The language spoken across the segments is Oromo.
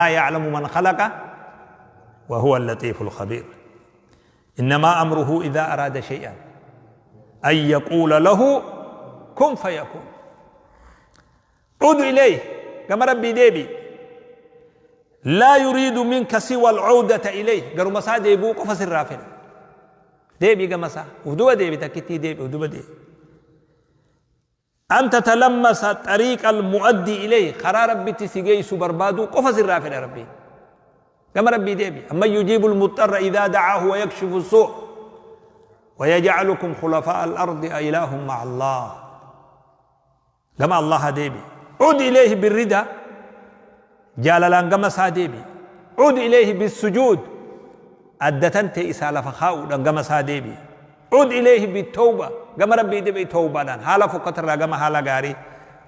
يعلم من خلق وهو اللطيف الخبير. إنما أمره إذا أراد شيئا أن يقول له كن فيكون. عد إليه كما ربي ديبي، لا يريد منك سوى العودة إليه. قالوا مسا ديبو قفص الرافل ديبي كمسا ودوبا ديبي تكتي ديبي ودوبا ديبي. أن تتلمس طريق المؤدي إليه، خرا ربي تسيجي سبربادو قفص الرافل ربي كما ربي ديبي. أما يجيب المضطر إذا دعاه ويكشف السوء ويجعلكم خلفاء الأرض أإله مع الله، كما الله ديبي. عد إليه بالردى جاللان كما ساديبي. عد إليه بالسجود أدتنت إسالة فخاو كما ساديبي. عد إليه بالتوبة كما ربي ديبي توبة دان حالة فقطر كما حالة غاري.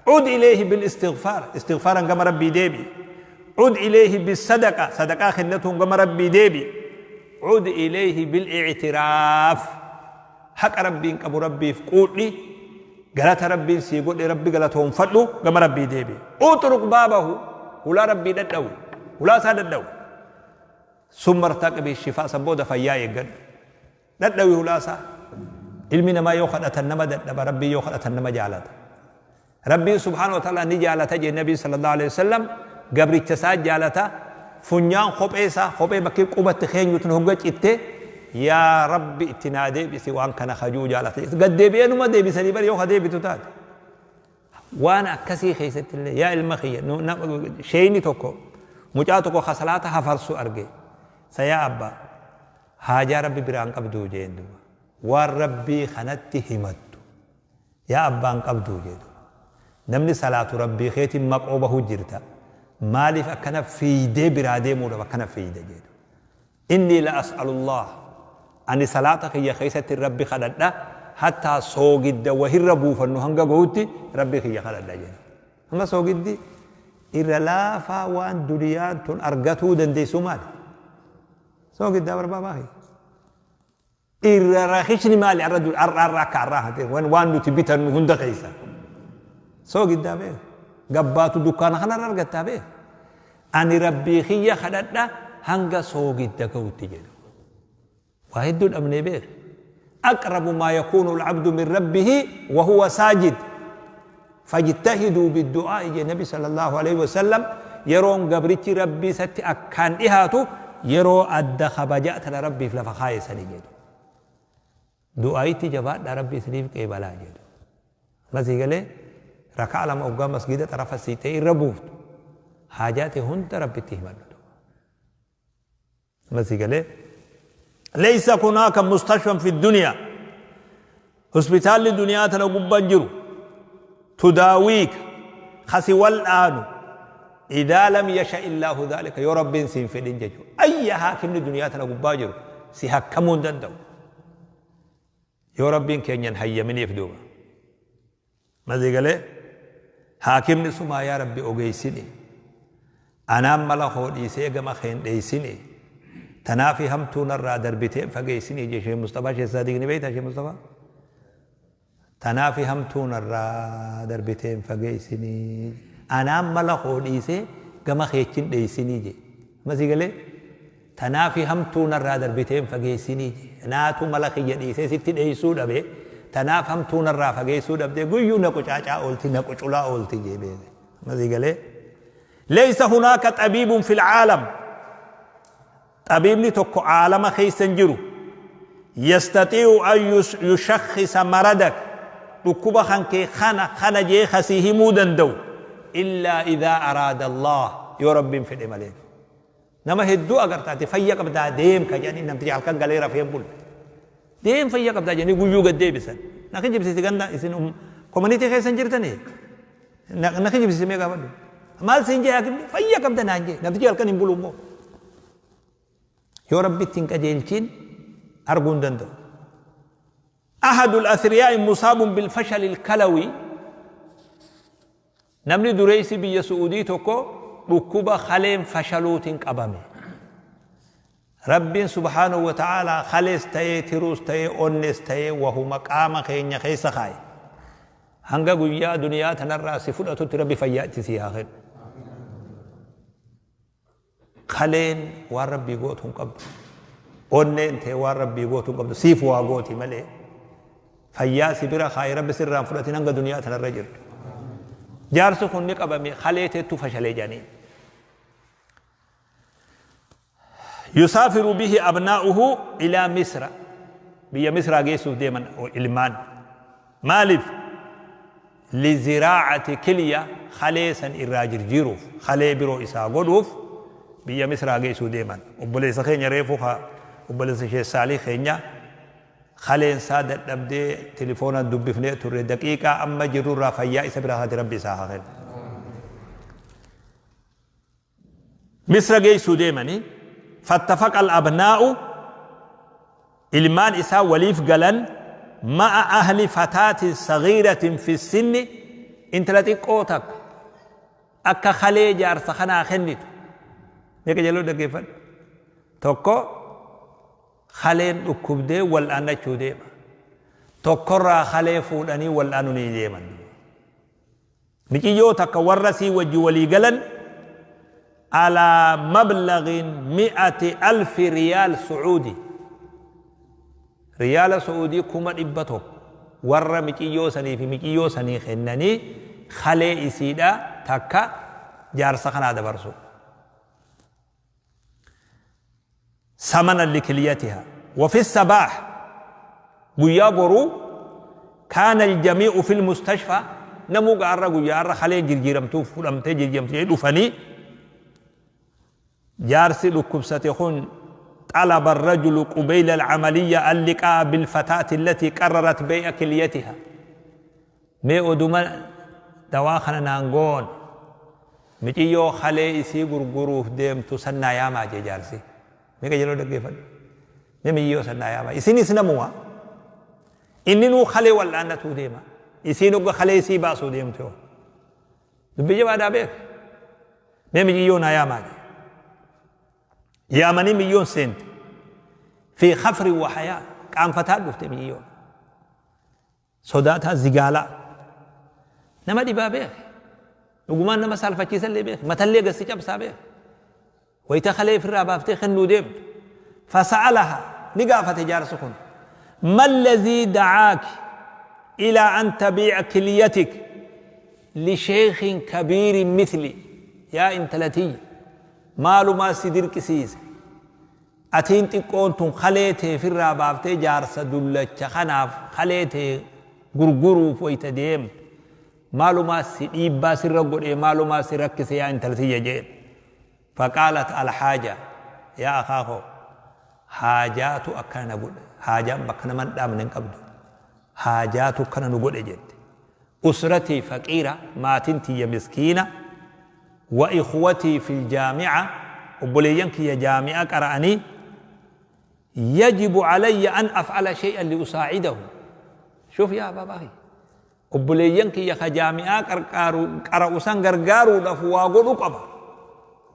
عد إليه بالاستغفار استغفارا كما ربي ديبي. عد إليه بالصدقة صدقة خدمتهم كما ربي ديبي. عد إليه بالاعتراف حق ربي أبو ربي في قولي قالت ربي سيقول ربي قالتهم فضلوا كما ربي ديبي. اترك بابه ولا ربي ندعو ولا سندعو ثم ارتقب الشفاء سبوده فيا يقل ندعو ولا سا علمنا ما يوخد أتنما دبا ربي يوخد أتنما جالت ربي سبحانه وتعالى نجالت جي النبي صلى الله عليه وسلم قبل التساج جالتا فنيان خبئسا خبئ بكي قوبة خين يتنهجج إتي يا ربي اتنادي بسوان كان خجو جالت قد دي بينو ما دي بسني بر يوخد دي بتوتات وانا كسي خيست الله يا المخي شيني توكو مجاتوكو خسلاتها فرسو أرجي سيا أبا حاجة ربي بران قبدو جيندو والربي خنتي همتو يا أبا قبدو جيندو نمني صلاة ربي خيتي مقعوبه جرتا مالي فأكنا في دي برادي مورا فأكنا في دي جيدو إني لأسأل الله أني صلاتك يا خيسة ربي خلدنا حتى سوقد وهربوا فنهنجا قوتي ربي خيا خلدنا جيدو أما سوقد إلا لا فوان دنيا تون أرجتو دندي سومال سوقد دابر بابا هي إلا راخشني مالي الرجل أرك أراها وان وان نتبيتن هند خيسة سوقد دابه قباتو دكان خنا رجعت به أني ربي خيا خدتنا هنجا سوقد دكوتي جدو واحد الأمن به أقرب ما يكون العبد من ربه وهو ساجد فاجتهدوا بالدعاء. النبي صلى الله عليه وسلم يرون قبرتي ربي ست أكان إهاتو يرو أدى خبجات لربي في لفخاي سنجدو دعايتي جبات لربي سنيف كيبالا جدو بس يقول ركع لما أبقى مسجد طرف السيتي ربوفت حاجاتي هن ربي تهمل بس يقول ليس هناك مستشفى في الدنيا هسبيتال الدنيا تنقب بنجرو تداويك خسي والآن إذا لم يشاء الله ذلك يا رب سين في الإنجاج أي حاكم الدنيا تنقب بنجرو سيحكمون دندو يا رب كين ينحي من يفدوه ماذا قال حاكم نسمع يا ربي أجيسني أنا ملا خودي سيجا خين ديسني تنافي هم تون الرادر بيتين فجيسني جيش مصطفى شيخ صادق نبيت شيخ مصطفى تنافي هم تون الرادر بيتين فجيسني أنا ملا خودي سيجا خين ديسني جي ماذا قال تنافي هم تون الرادر بيتين فجيسني جي ناتو ملا خيجي سي ستين ديسود أبي تناف هم تون الرافع جيسود أبدي قيو نكوش عشاء أولتي نكوش ولا أولتي جيبه ماذا قال ليس هناك طبيب في العالم طبيب لتوك عالم خيسنجرو يستطيع أن يشخص مرضك ركوب خنك خنا خنا جي خسيه مودن دو إلا إذا أراد الله يا رب في الإمالين نما هدو أجر تاتي فيك بدأ ديم كجاني نم تجي على كان قال رفيم بول ديم فيك بدأ جاني قيو قد دي بسن نخيج بس تجنا إسن كومونيتي خيسنجر تاني نخيج بس ميجا بدو مال سنجي هاكم فيك بدأ نانجي نم تجي على كان يقولوا مو يا ربي تنك جيلتين أرجون دندو أحد الأثرياء مصاب بالفشل الكلوي نمني دريسي بيا سعودي توكو ركوبة خليم فشلوتين أبامي ربي سبحانه وتعالى خليس تي تروس تي أونس تي وهو مقام خين خيس خاي هنگا گویا دنیا تنر سفر اتو ربي فياتي سياخن Kaleen waan Rabbii gootu hin qabdu. Onneen tee waan Rabbii gootu hin qabdu. Siif waa gooti malee. Fayyaa si bira kaayi, Rabbi sirraa hin fudhatin hanga duniyaa tanarra jirtu. Jaarsi kun ni qabame, kalee teettu fashalee jedhanii. Yusaafiru bihi abnaa'uhu ilaa Misra. Biyya Misraa geessuuf deeman ilmaan. Maaliif? Liziraacati kilya, kalee san irraa jirjiiruuf, kalee biroo isaa godhuuf biyya Misraa geessuu deeman. Obboleessa keenya reefu ka obboleessa Sheekh Saalih keenya kaleen isaa dadhabdee telefoonaan dubbifnee turre, daqiiqaa amma jirrurraa fayyaa isa bira haati Rabbi isaa haa kennu. Misra geessuu deemanii. Fattafaqa al-abnaa'u, ilmaan isaa waliif galan, ma'a ahli fataatin sagiiratin fi sinni, intala xiqqoo takka akka kalee jaarsa kanaa kennitu. Meeqa jaloo dhaggeeffadhu. Tokko kaleen dhukkubdee wal'aannachuu deema. Tokkorraa kalee fuudhanii wal'aanuu ni deeman. Miciyyoo takka warra sii wajji walii galan alaa mablaghin mi'ati alfi riyaal su'uudi. Riyaala Su'uudii 100,000 warra miciyyoo sanii fi miciyyoo sanii kennanii kalee isiidha takka jaarsa kanaa dabarsu. Samana likiliyatiha. Wafi sabaah, guyyaa boruu, kaana aljamii'u fil mustashfaa, namuu gaarra guyyaa har'a kaleen jirjiiramtuuf fudhamtee jirjiiramtu jedhee dhufanii jaarsi dhukkubsate kun. Xalaba arrajulu qubeyla alcamaliyya alliqaa'a bilfataati allatii qarrarat bey'a kiliyatiha. Mee oduma dawaa kana naan goone, miciyyoo kalee isii gurguruuf deemtu san naa yaamaa jee jaarsi. Mee qajeeloo dhaggeeffadhu. Mee miciyyoo san naa yaamaa. Isinis namuma. Inninuu kalee wal'aannatuu deema. Isiin hogga kalee isii baasuu deemtu yoo. Dubbii jabaadhaa beek. Mee miciyyoo naa yaamaa jee. Yaamanii miciyyoon seente. Fi khafri wa hayaa, qaanfataa dhufte miciyyoon. Sodaataa zigaalaa. Nama dhibaa beeki. Dhugumaan nama saalfachiisallee beeki. Matallee gad si cabsaa beeki. Wayita kalee ifirraa baaftee kennuu deemtu. Fasa'alaha, ni gaafate jaarsi kun. Mallazii da'aaki ilaa an tabii'a kiliyatik lisheekhin kabiirin mithli. Yaa intala tiyya, maalumaa si dirqisiise? Atiin xiqqoon tun kalee tee firraa baaftee jaarsa dullacha kanaaf kalee tee gurguruuf wayta deemtu maalumaa si dhiibbaa sirra godhee, maalumaa si rakkise, yaa intala tiyya jeen. Faqaalat alhaaja, yaa akaa koo, haajaatu akkana na godhe, haajaan bakka nama hin dhaabne hin qabdu, haajaatu akkana nu godhe jette. Usratii faqiira, maatiin tiyya miskiina, wa ikhwatii fil jaami'a, obboleeyyan kiyya jaami'a qara'anii, yajibu alayya an af'ala shay'an li usaa'idahu. Shuf yaa baabaa kiyya, obboleeyyan kiyya ka jaami'aa qarqaaru qara'u san gargaaruudhaaf waa godhu qaba.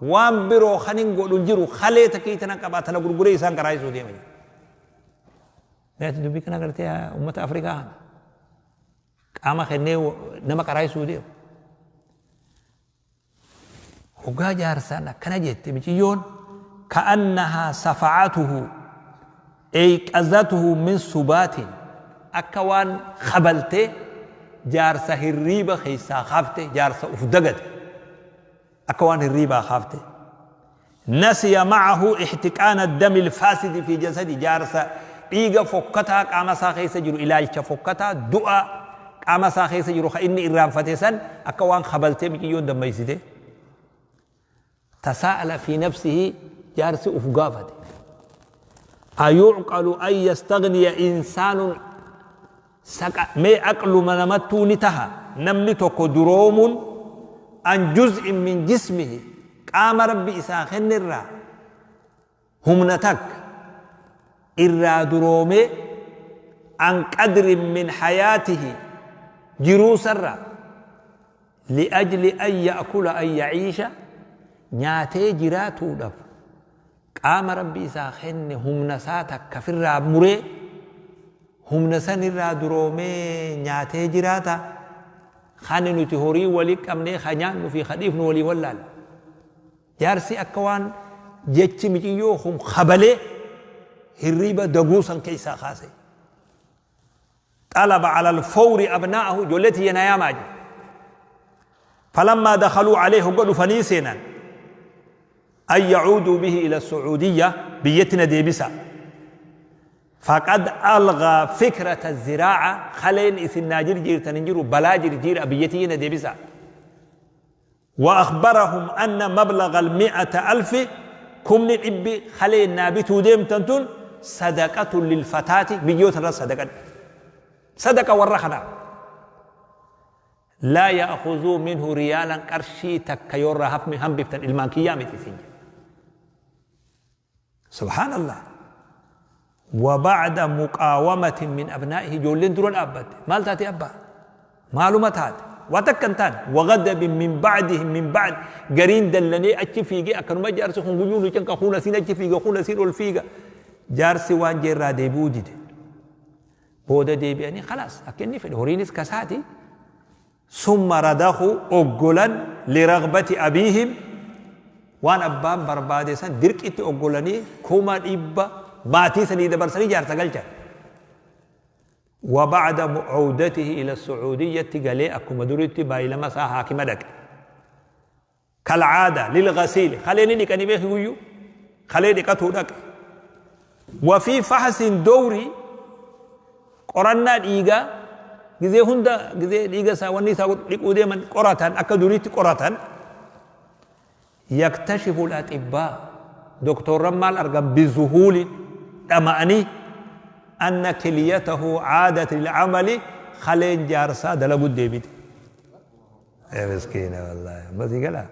Waan biroo kanin godhu hin jiru, kalee takkii tana qaba, tana gurguree isaan qaraa'isuu deema jedhe. Mee ati dubbii kana gartee ummata Afrikaa kana qaama kennee nama qaraa'isuu deemu. Hoggaa jaarsaan akkana jette miciyyoon, ka'annahaa safa'atuhu eyqazatuhu min subaatiin, akka waan kabaltee jaarsa hirriiba keessaa kaafte, jaarsa uf dagate akka waan hirriibaa kaafte. Nasiya ma'ahu ihtiqaana dami alfaasidi fi jasadi, jaarsa dhiiga fokkataa qaama isaa keessa jiru, ilaalcha fokkataa du'a qaama isaa keessa jiru ka inni irraanfate san akka waan kabaltee miciyyoon dammaysite. Tasaa'ala fi nafsihi, jaarsi uf gaafate. Ayu'qalu an yastaghniya insaanun saqa, mee aqluma namattuu ni taha namni tokko duroomuun, an juz'in min jismihi, qaama Rabbi isaa kennerraa humna takka irraa duroomee, an qadrin min hayaatihi, jiruusarraa, li'ajli an ya'kula an ya'iisha, nyaatee jiraatuudhaf qaama Rabbi isaa kenne humna isaa takka firraa muree humna san irraa duroomee nyaatee jiraata? Kani nuti horii wali qabnee ka nyaannu fi ka dhiifnu walii wallaalla. Jaarsi akka waan Jechi miciyyoo kun kabalee hirriiba daguu san keessaa kaase. طلب على الفور أبناءه جولتي ينايا فلما دخلوا عليه قالوا فنيسينا أن يعودوا به إلى السعودية بيتنا ديبسا. فقد ألغى فكرة الزراعة خلين إسن ناجر جير تنجر بلاجر جير أبيتينا ديبسا. وأخبرهم أن مبلغ 100,000 كم نبي خلين نابتو ديم تنتون صدقة للفتاة بيوت صدقة صدقة ورخنا لا يأخذوا منه ريالا قرشي تكيور هفم هم بفتن المانكية متسنج. سبحان الله. وبعد مقاومة من أبنائه جولين درون أبد مال تاتي أبا معلومات هات وتكنتان وغضب من بعدهم من بعد قرين دلني أتشفيقي أكنو ما جارسي خنقيوني كان كخونا سين أتشفيقي خونا سين والفيقة جارسي وان جيرا ديبودي دي. بودا ديبي يعني خلاص أكني في الهورينيس كساتي. ثم ردخوا أقولا لرغبة أبيهم وان أبان بربادي سن درك إتي أقولاني كوما إبا باتي سني دبر سني جارسا قلتا. وبعد عودته إلى السعودية قال أكو مدرتي باي لما سا حاكم دك كالعادة للغسيل خليني نكني بيه خليني كتو دك. وفي فحص دوري قرنا ديغا غزي هندا غزي ديغا سا وني سا ديقو ديمن قراتان أكا دوريتي قراتان يكتشف الأطباء دكتور رمال أرقم بذهول أماني أن كليته عادت للعمل خلين جارسا دلقو ديبيت. يا مسكينة والله بس يقول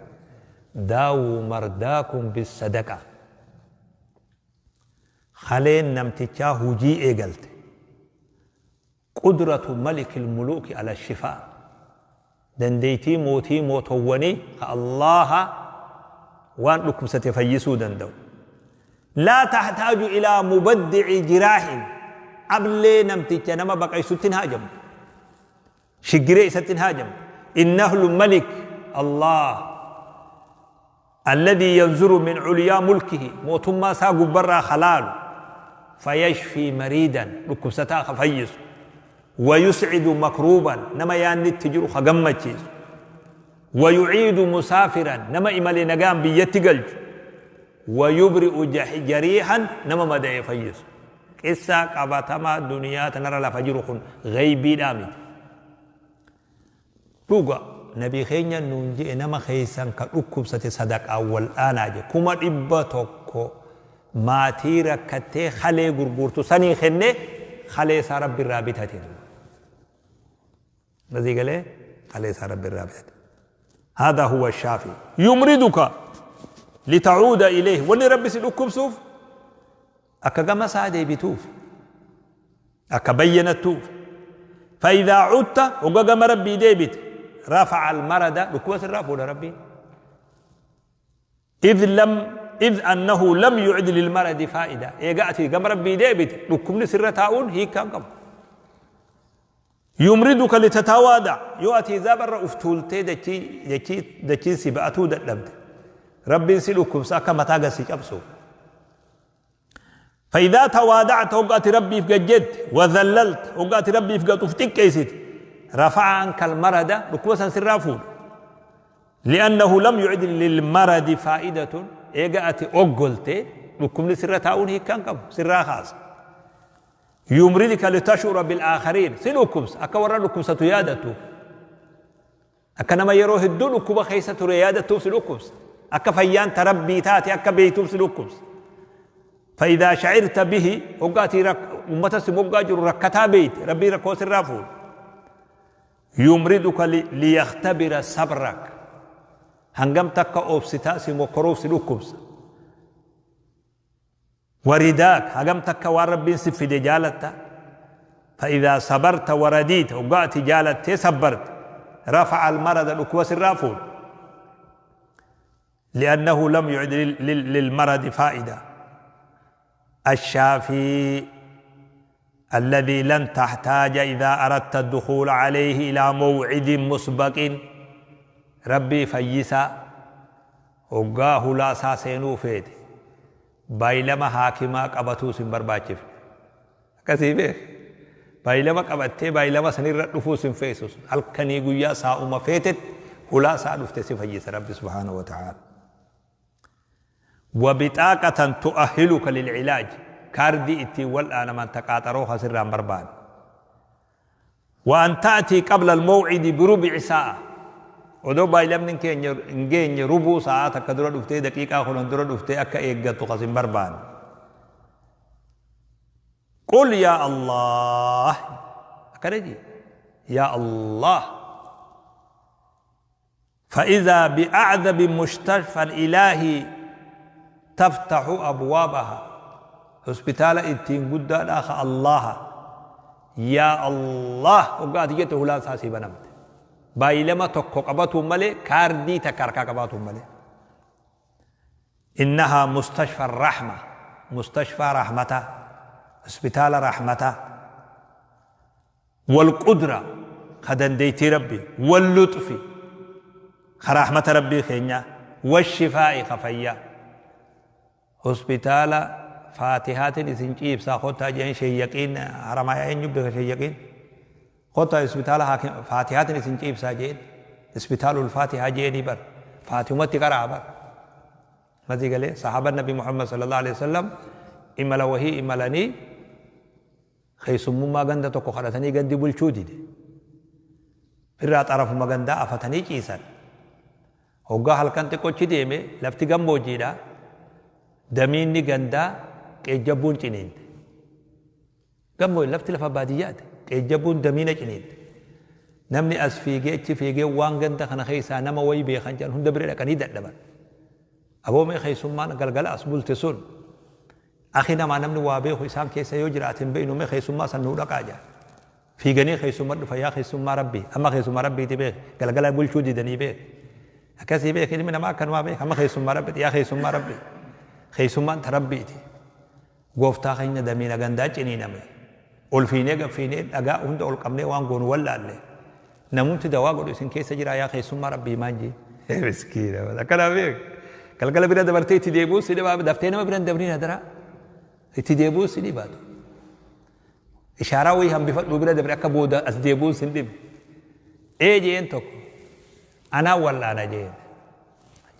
داو مرداكم بالصدقة خلين نمتشا هجي إيقلت قدرة ملك الملوك على الشفاء دنديتي موتي موتوني الله وان لكم ستفيسوا دندو لا تحتاج إلى مبدع جراح أبلي نمتك نما بقى ستين هاجم شجري ستين هاجم. إنه الملك الله الذي ينظر من عليا ملكه موتما ساق برا خلال فيشفي مريدا لكم ستا خفيس ويسعد مكروبا نما يعني التجر خقمتشيس ويعيد مسافرا نما إمالي نقام بيتقلج ويبرئ جريحا نما مدى يفيس. قصة قباتما دنيا تنرى لفجرخن غيبي دامي لوغا نبي خينيا نونجي نما خيسان كأكب ستي صدق أول آنا جي كما إبتوكو ما تيرا كتي خلي غرغورتو سني خني خلي سارب بالرابطة نزي قال خلي سارب بالرابطة. هذا هو الشافي يمردك لتعود إليه وني ربي سيدكم سوف أكا سعدي بتوف أكا بينت توف. فإذا عدت وقام ربي ديبت رفع المرض بكوس الرفع ربي إذ أنه لم يعد للمرض فائدة إيقاتي قام ربي ديبت لكم نسر تاون هي كان قم يمردك لتتوادع يؤتي ذا أفتولتي دكي دكي دكي سبأتو دلبت ربي سلكم ساكا متاغا سيكبسو. فإذا توادعت وقعت ربي في جد وذللت وقعت ربي في قد كيست رفع عنك المرض ركوسا سرافون لأنه لم يعد للمرض فائدة إيقاتي أقلت لكم لسر تاون هي كان كم سرا خاص يمردك لتشعر بالآخرين سنكم أكورا لكم ستيادته أكنما يروه الدون كوبا خيسة ريادته سنكم أكفيان تربي تاتي أكبيتم سنكم. فإذا شعرت به وقاتي رك أمتا سموغا جر ركتا بيت ربي ركوس الرافون يمردك ليختبر صبرك هنغم تكا أوبستا سموكروف سلوكوس ورداك هنغم تكا وربي سفي جالتا. فإذا صبرت ورديت وقاتي جالت صبرت رفع المرض الأكوس الرافون لأنه لم يعد للمرض فائدة. الشافي الذي لن تحتاج إذا أردت الدخول عليه إلى موعد مسبق ربي فيسا وقاه لا ساسينو فيت Baay'ilama haakimaa qabatuus hin barbaachifne. Akkasii beek. Baay'ilama qabattee baay'ilama sanirra dhufuus hin feesus. Halkanii guyyaa saa'uma feetetti hulaa isaa dhufte si fayyisa Rabbi subhaanahu wa ta'ala. وبطاقة تؤهلك للعلاج كاردي اتي والآن من تقاطروها سرا بربان. وأن تأتي قبل الموعد بربع ساعة ودو بايلم نكين ربع ساعة تكدر دفتي دقيقة خلون در دفتي أكا إيقاتو قسم بربان. قل يا الله أكرجي يا الله. فإذا بأعذب مستشفى الإلهي تفتح أبوابها هسبتال اتين قد أخ الله يا الله وقعت جته لا ساسي بنمت بايلما تكو قباتهم ملي كاردي تكاركا قباتهم ملي. إنها مستشفى الرحمة مستشفى رحمته هسبتال رحمته والقدرة خدن ديتي ربي واللطف خرحمة ربي خينيا والشفاء خفيا. هسبتال فاتحات إسن چيب سا خوتا جين شي يقين حرمايا إن يبدأ شي يقين خوتا هسبتال فاتحات إسن چيب سا جين هسبتال الفاتحة جيني بر فاتحة تقرأ بر ماذا قال صحابة النبي محمد صلى الله عليه وسلم إما لوهي إما لني خيسمو ما غندا تكو خرتني غندي بلچودي دي فرا طرف ما غندا أفتني چيسان هوغا halkan xiqqochi deeme lafti gammoojjiidha. Damiinni gandaa qeejjabbuun ciniinte. Gammoo lafti lafa baadiyyaati. Qeejjabbuun damiina ciniinte. Namni as fiigee achi fiigee waan ganda kana keessaa nama wayii beekan jedhan hunda bira dhaqanii dadhaban. Aboomee keessummaan galgala as bulte sun akhi namaa namni waa beeku isaan keessa yoo jiraate hin beeknu mee keessummaa san nuu dhaqaa jira. Fiiganii keessummaa dhufa yaa keessummaa rabbii amma keessummaa rabbiiti beek galgala bulchuu didanii beek. Akkasii beek ilmi namaa akkanumaa beek amma keessummaa rabbiiti yaa keessummaa rabbii. Keessummaan tarabbiiti. Gooftaa keenya damiina gandaa ciniiname. Ol fiinee gaffiinee dhagaa hunda ol qabnee waan goonu wallaalle. Namumti dawaa godhu isin keessa jira yaa keessummaa rabbii maan jee. Miskiina akkana beek. Galgala bira dabartee itti deebi'uu si dhibaa daftee nama bira hin dabriin hadaraa. Itti deebi'uu si dhibaatu. Ishaaraa wayii hambifadhuu bira dabre akka booda as deebi'uu si hin dhibe. Ee jeen tokko anaa wallaana jeen.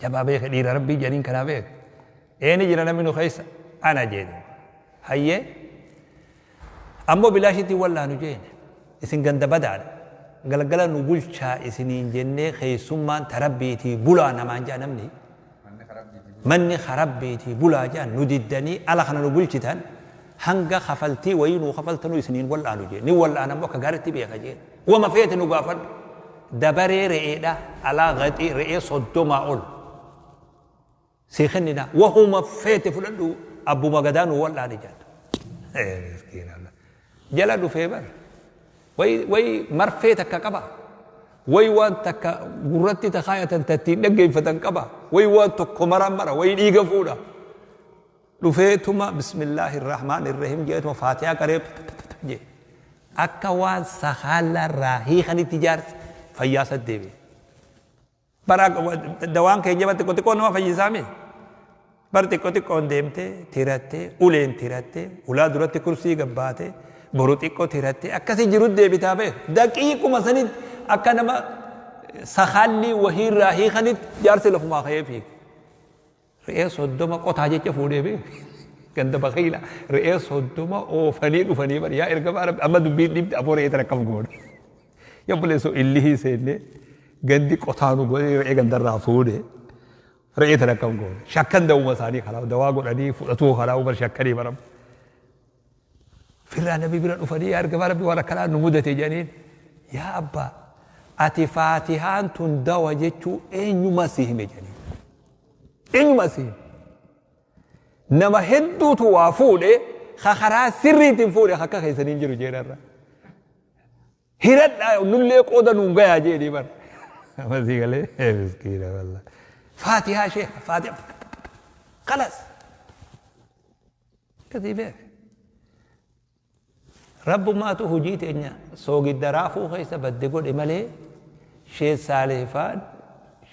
Jabaa beeka dhiira rabbii jedhaniin kanaa beeka. Eeni jira namni nu keessa ana jeen. Hayyee ammoo bilaashitti wallaanu jeen isin ganda badaadha. Galgala nu bulchaa isiniin jennee keessummaan tarabbiitii bulaa namaan jaa namni. Manni karabbiitii bulaa jaa nu diddanii ala kana nu bulchitan hanga kafaltii wayii nuu kafaltanuu isiniin wallaanu jeen. Ni wallaana ammoo akka gaariitti beeka jeen. Wama feete nu gaafadhu. Dabaree re'eedha alaa gaxii re'ee 30 ol. سيخننا وهما فيت فلدو أبو مغدان ولا رجال مسكين الله جلدوا فيبر وي وي مرفيتك كقبا وي وان تك غرتي تخاية تتي نجي فتنقبا وي وان تكمر مرة وي ديغفودا لفيتما بسم الله الرحمن الرحيم جيت فاتحة قريب جي أكا وان سخال راهي خني تجار فياسة ديبي bara dawaan keenya xiqqoo xiqqoo nama fayyisaame bar xiqqoo xiqqoon deemte tiratte uleen tiratte ulaa duratti kursii gabbaate boru xiqqoo tiratte akkasii jiru deebitaa beek daqiiquma sanitti akka nama sakaalli wahiirraa hiikanitti jaarsi lafumaa ka'ee fiig re'ee 30 qotaa jecha fuudhee beek ganda baqiila re'ee 30 oofanii dhufanii bar yaa ergamaa rabbi amma dubbiin dhibdi aboo re'ee tana akkam goona yobboleessoo illihii seennee gandi qotaanu godhee re'ee gandarraa fuudhee re'ee tana akkam goone shakkan da'uma isaanii karaa dawaa godhanii fudhatuu karaa bar shakkanii baram. Firraa nabi bira dhufanii yaa ergamaa rabbi waan akkanaa nu mudate jedhaniin yaa abbaa ati faatihaan tun dawa jechuu eenyuma si hime jedhaniin. Eenyuma si hime. Nama hedduutu waa fuudhee karaa sirriitiin fuudhee akka keessaniin jiru jedharra. Hiradhaa nullee qooda nuun gayaa jedhanii bara. مسيح عليه مسكينة والله فاتحة شيخ فاتحة خلاص كذبك رب ما تهجيت إن سوق الدرافو خيسة بدي قول إمالي شيء صالح فان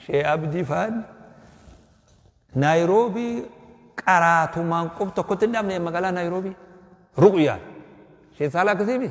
شيء عبدي فان نيروبي Qaraatumaan qub tokkotti hin dhabne magaalaa Naayiroobii. Ruqyaan. Sheek Saalaa akkasiimi.